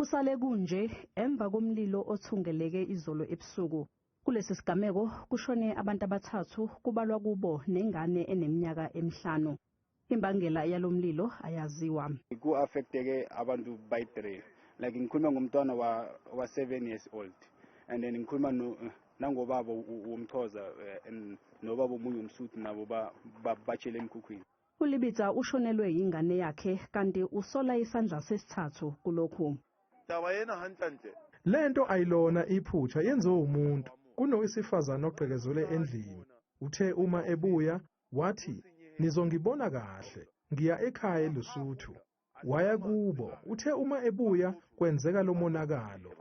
Kusale kunje emva komlilo othungeleke izolo ebusuku. Kulesi sigameko kushone abantu abathathu, kubalwa kubo nengane eneminyaka emihlanu. Imbangela yalomlilo ayaziwa. Ku-affecteke abantu by 3, like ngikhuluma ngomntwana wa 7 years old, and then ngikhuluma nangobaba womxhosa and nobaba omunye umsuthu, nabo batshele emkhukhwini. ULibitsa ushonelwe yingane yakhe, kanti usola isandla sesithathu kulokhu. Taba ena hantlentle. Lento ayilona iphutha, yenziwe umuntu. Kunowesifazane ogqekezelwe endlini. Uthe uma ebuya wathi, "Nizongibona kahle, ngiya ekhaya eLesotho." Waya kubo, uthe uma ebuya kwenzeka lo monakalo.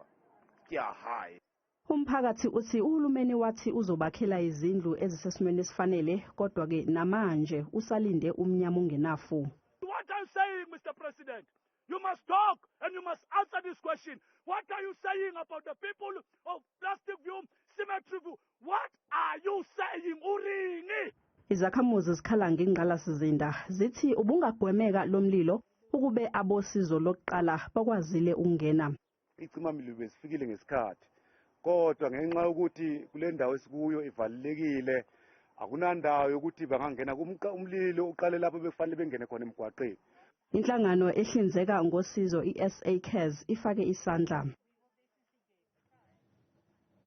Ke a hae. Umphakathi uthi uhulumeni wathi uzobakhela izindlu ezisesimweni esifanele, kodwa-ke namanje usalinde umnyama ongenafu. What I'm saying, Mr. President, you must talk and you must answer this question. What are you saying about the people of Plastic View, Symmetry View? What are you saying, Urini? Izakhamuzi zikhala ngengqalasizinda, zithi ubungagwemeka lo mlilo ukube abosizo lokuqala bakwazile ukungena. Icimamlilo bezifikile ngesikhathi, kodwa ngenxa yokuthi kule ndawo esikuyo ivalelekile, akunandawo yokuthi bangangena. Umlilo uqale lapho bekufanele bengene khona, emgwaqeni. Inhlangano ehlinzeka ngosizo i-SA Cares ifake isandla.